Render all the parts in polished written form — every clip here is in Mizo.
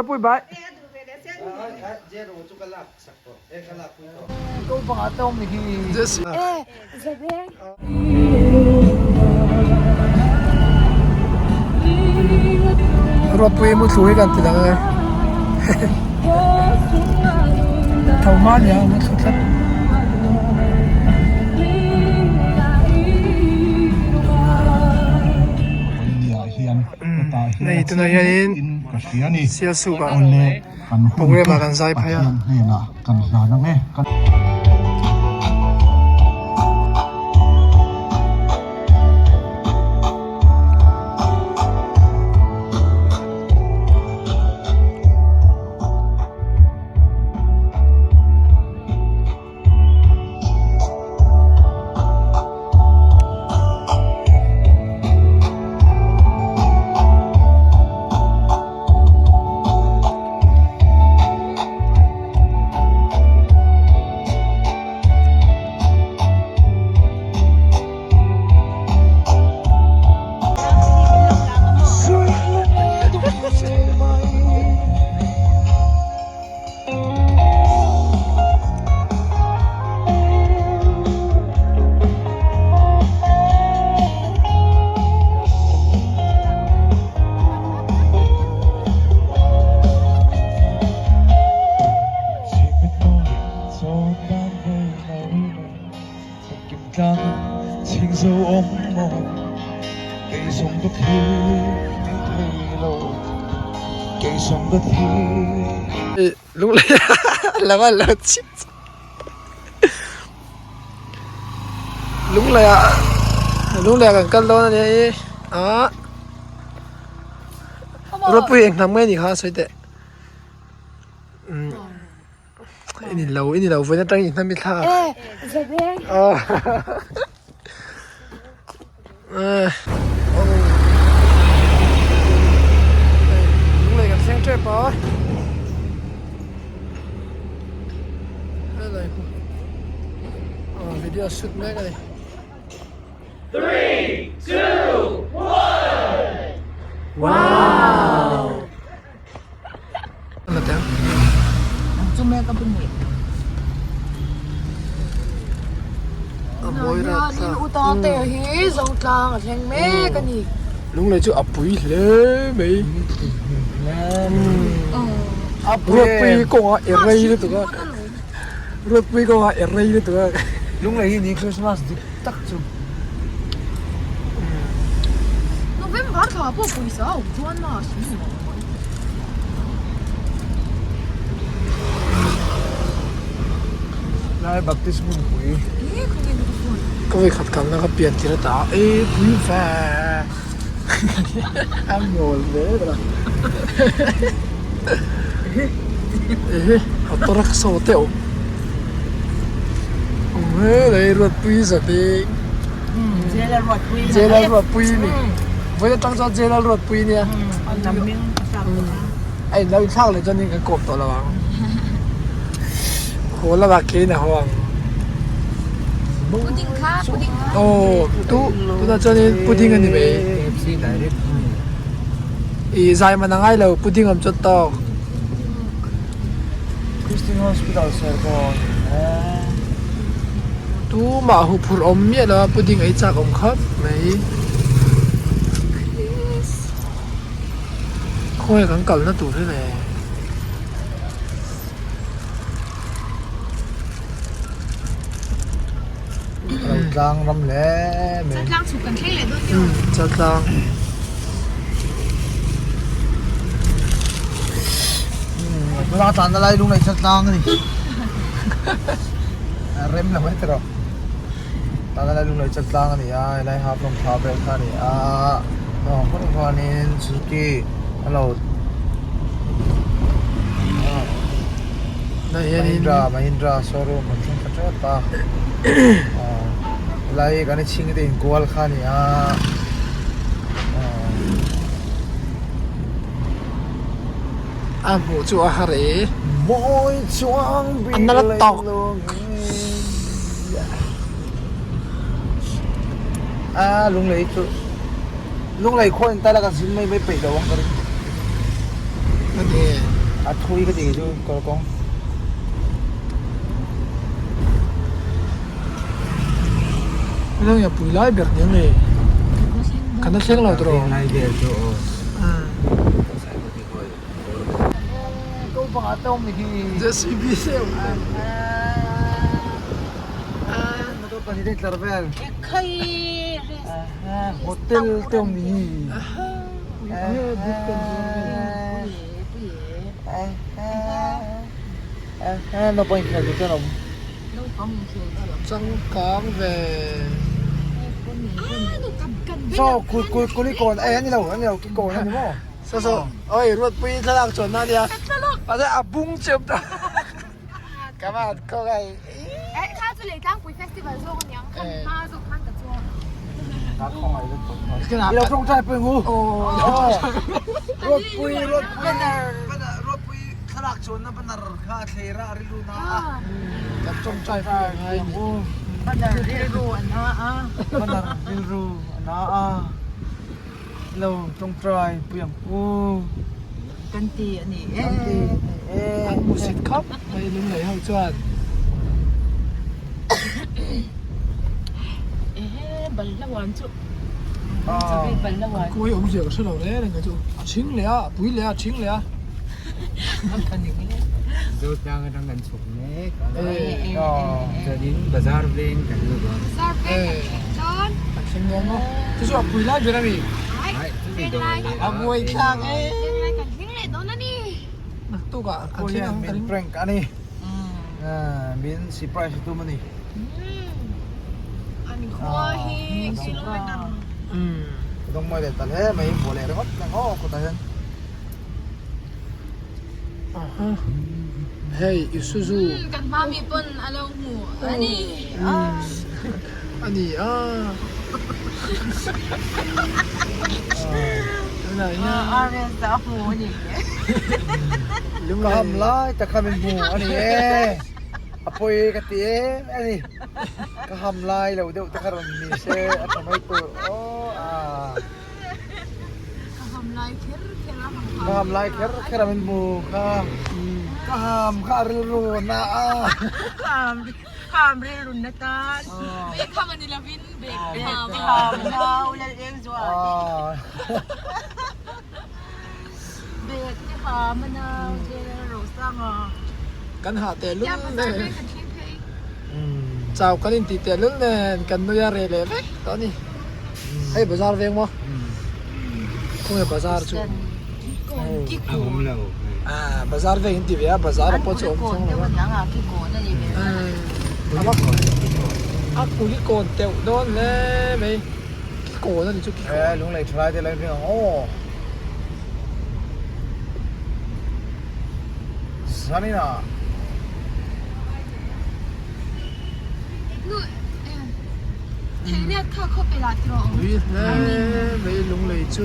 Ruatpui bai. Ruatpui mu thlu hi kan ti dang e. Tho hma nia mu thlu tlat. Hei tunah hianin Sialsuk ah program ah kan zai phei a. Lunglei ah lunglei ah kan kal dawn a nia i ah ropui eng hnam nge ni kha sawi teh i ni lo i ni lo vawiin atangin i hnam i thlak Lunglei kan thleng tep a helai khu video shoot mek a ni. 3, 2, 1 Wow! Lunglei chu a pui hle mai Ruatpui kawngah er rei lutuk a Ruatpui kawngah er rei lutuk a Lunglei hi ni Christmas dik tak chu November thla pawh pawisa a awm chuan a si lo mai. Lai Baptist hmunpui. Ka vawikhat kalna ka pian tir ata e pui ve a mawl ve ber a ehe auto rickshaw te a awm. Helai Ruatpui Zabeng Jail a Ruatpui a ni vawiin atang chuan Jail a Ruatpui a nia a in lo inthlak leh chuan kan kawp tawh lo ang haw lamah kein a haw ang aw tu tunah chuanin pudding a ni mai ih zai man a ngai lo pudding awm chuan tawk. Christian Hospital Serkawn eh. Tumah huphurh awm miah lo a pudding ei chak awm khawp mai. Khawnge kan kalna tur hi le. Chaltlang ram hle mai. Chaltlang chhuk kan thleng leh dawn nge? Chaltlang. Tuna ka tlanna lai lung leh chaltlang a ni. A rem lo mai tawh. Tlanna lai lung leh chaltlang a ni a, helai half lawng thla vel kha a ni a. Aw hmun khuanin Suzuki a lo Mahindra Mahindra showroom an thleng thla tep a. Helai hi kan chhing te inkual kha a ni a. A hmuh chu a har e. Mawi chuang A nala tawk. A lunglei chu lunglei khaw in tala kan zin mai mai peih lo ang ka ring. Ani. A thui ka ti chu kawr kawng. Helai a pui lai ber nia nge kan la thleng lo tawh lai vel chu aw JCB te awm Hotel te awm ni Naupang inkhel tur chuan a awm. Changkang ve. Saw kuli kawn eh ani lo ani lo ki kawn ani maw. Saw saw oi Ruatpui thlalak chuan na ania mahse a bung che awm ta ka van khaw ngai. Eh kha chu Leitlangpui festival zawk aniang kha mi hma zawk khan ka chuang. I lo tawngtai pawh eng u. Ruatpui Ruatpui Ruatpui thlalak chuanna banner kha a thler a a rilru na a. Kan tawngtai pawh a ngai ni. Banner rilru a na a. Banner rilru a na a. I lo tawngtai pui ang u. Kan ti a ni e. Kan ti a ni e. An hmusit khawp mai lunglei ho chuan. Ehe balhla huan chu chawi balhla huan. Kuai awmzia ka hre lo reng reng chu a chhing leh a a pui leh a a chhing leh a. Zotlang atang kan chhuk mek a chuanin bazar veng kan lut a. Bazar veng kan thleng dawn. Kan thleng dawn maw? Chu chu a pui lai ber a mi. A buai thlak e. Venglai kan thleng leh dawn a ni. Naktuk ah kan thleng ang ka ring. Prank a ni. Min surprise a tum a ni. An khua hi kilometer. Dawng mawi leh ta hle mai buah leh ringawt reng aw kawtah hian. Aha hei Isuzu. Kan hma mi pawn a lo hmu a ni. A ni a. Tunah hian. RS a hmu a ni. Ka ham lai tak kha min hmu a ni e. A pawi ka ti em a ni. Ka ham lai lo deuh te kha rawn ni se a tha mai tur aw a. Ka ham lai kher kher a ham Ka ham lai kher kher a min hmu kha. Ka ham kha a rilru na a. Ka ham rilru na tan. Bek ham a ni lovin bek ham. Bek ham na ulal eng zuah. Bek te ham a nau jail rosang a. Kan hah teh lul nen. Chau kan intih teh lul nen kan nui a reh leh vek tawh a ni. Hei bazar veng maw? Khawnge bazar chu? Ah bazar veng in ti ve a bazar ah pawh chu awm chuang lo a. A kuli kawn teuh dawn hle mai. Ki kawn a ni chu ki kawn. Eh lunglei thalai te lo in ring ang aw. Zanina. Ui hle mai lunglei chu.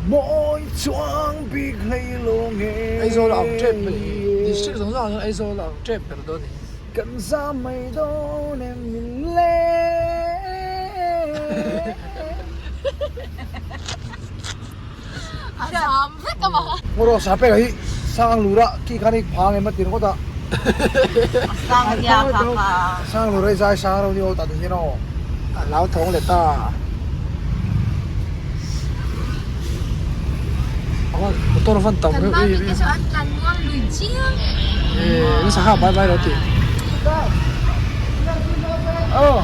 Mawi chuang bik hlei lo nge. Aizawl a ang tep mai hi. District zawng zawng ah hian Aizawl a ang tep ber dawn a ni. Kan zam mai dawn em min le. A zam vek a ma. Ngaw sa pek hi sang lura khi khan hi phang em a ti ringawt a. Sang nia kha kha. Sang lura hi zai sang reuh ni aw tah ti hian aw. A lau thawng leh ta. Motor van tam reuh em em. Kan an tlan muang lui chiang. Eh, nasa ha bye bye lo ti. Oh.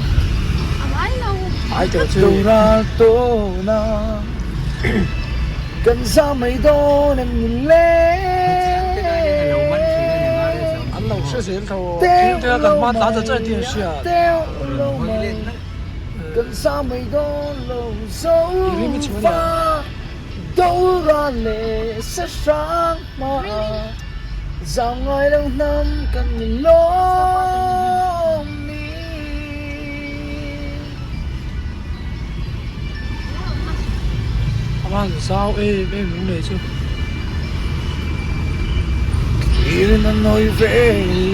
Amai lo. Ai te chu. Dora to na. Kan za mai dawn em ni le. An lo hre zel tho. Thil te kan hman tan cha cha ti an hria. Kan za mai dawn lo zo fa Dora leh sa hrang hma Zau ngai lo hnam kan ni lawm ni. A van zau em em lung lei chu. Thlir na nawi ve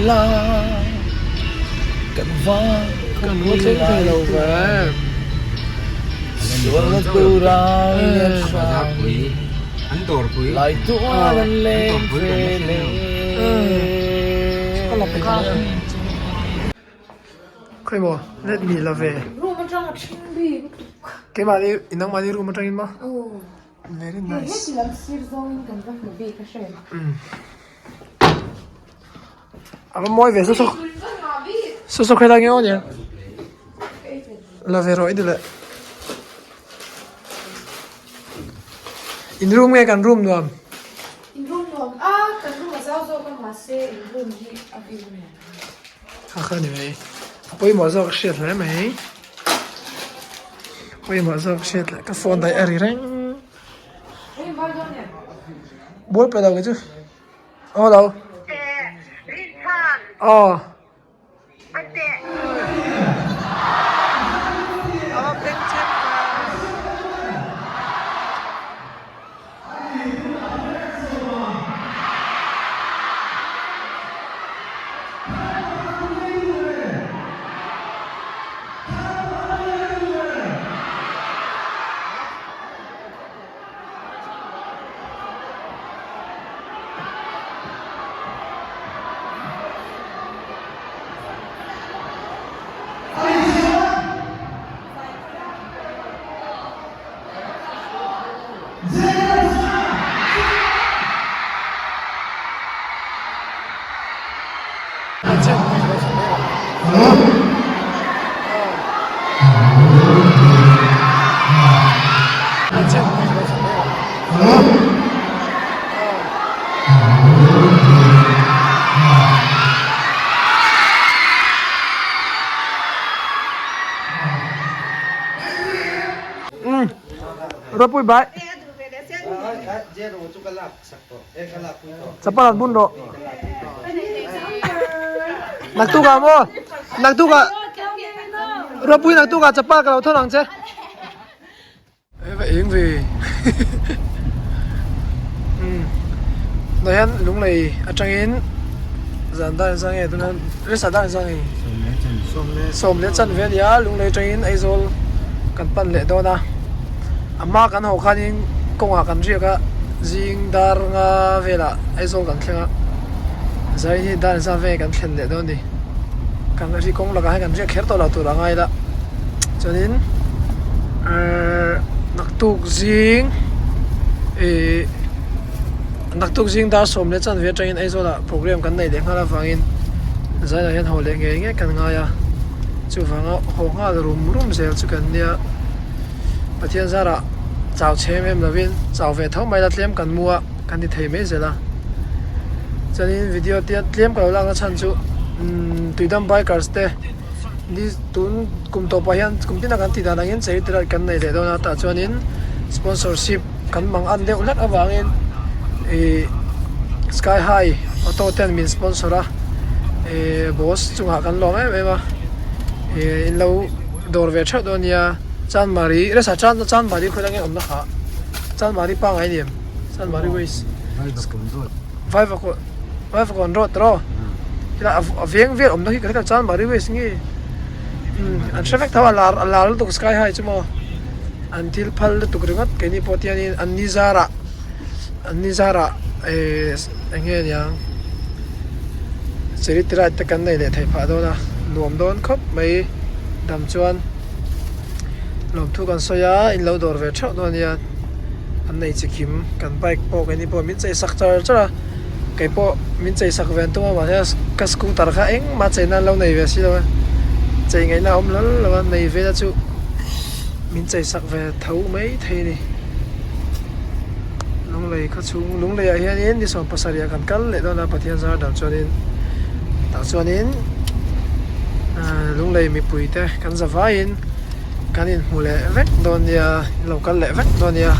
la kan van Kan lo thleng thei lo ve. Sual na tur a lian hrang. Laitual an leng ve le. Khawi maw let mi la ve. Room atang a thing bik lutuk. Keimahni nangmahni room atangin maw? Very nice. Heti lam sir zawngin kan va hmu bik a hre. A va mawi ve saw saw saw saw khawi lai nge aw nia. La ve rawh i ti leh. In room nge kan room nuam? In room nuam a, kan room a zau zawk a mahse in room hi a view nuam. Kha kha ni mai. A pawimawh zawk a hriat hle mai. A pawimawh zawk a hriat leh ka phone daih a ri reng. Bual pe lo kei chu. Aw lo. Aw. Ropui bai. Chapal an bun rawh. Naktukah maw? Naktukah Ropui naktukah chapal ka lo thawn ang che. Hei va eng ve umm tunah hian lunglei atangin zan dar engzah nge tuna resa dar engzah nge sawm leh chan ve a ni a lunglei atangin Aizawl kan pan leh dawn a a hma kan haw khanin kawngah kan riak a zing dar nga velah Aizawl kan thleng a zai hi dar engzah vel kan thlen leh dawn a ni kan ri kawng lakah hian kan riak kher tawh lo tur a ngai la chuanin ehh naktuk zing ihh naktuk zing dar sawm leh chanve atangin Aizawl ah program kan nei leh nghal avangin zainah hian haw leh ngei ngei kan ngai a chuvanga haw nghal rum rum zel chu kan nia Pathian zarah chau chhe em em lovin chau ve tho mai la tlem kan mu a kan ti thei mai zel a chuanin video te tlem ka lo lakna chhan chu umm Tuidam bikers te. Ni tun kum tawpah hian kum tina kan tih dan angin charity ride kan nei leh dawn a tah chuanin sponsorship kan mang an deuh hlek avangin ih sky high auto ten min sponsor a ih boss chungah kan lawm em em a ih in lo dawr ve theuh dawn nia chanmari resa chan chanmari khawi lang nge awmna kha chanmari pangai ni em chanmari waste vaivakawn. Vaivakawn road tawh helai a veng vel awmna hi ka hre ta Chanmari waste nge umm an hre vek tho a lar a lar lutuk sky high chu maw an thil phal lutuk ringawt keini pawh tiangin an ni zarah an ni zarah ehh eng nge niang charity ride te kan nei leh theih phah dawn a nuam dawn khawp mai dam chuan lawmthu kan sawi a in lo dawr ve theuh dawn a nia. An nei chi kim kan bike pawh keini pawh min chei sak char char a kei pawh min chei sak ve an tum a mahse ka scooter kha engmah chei nan lo nei ve si lo a chei ngaihna a awm lal lo a nei ve na chu min chei sak ve tho mai thei a ni lunglei khaw chhung lunglei ah hianin ni sawm pasarih ah kan kal leh dawn a Pathian zar dan chuanin tah chuanin ahh lunglei mipui te kan za vaiin. Kan inhmu leh vek dawn nia, in lo kal leh vek dawn nia.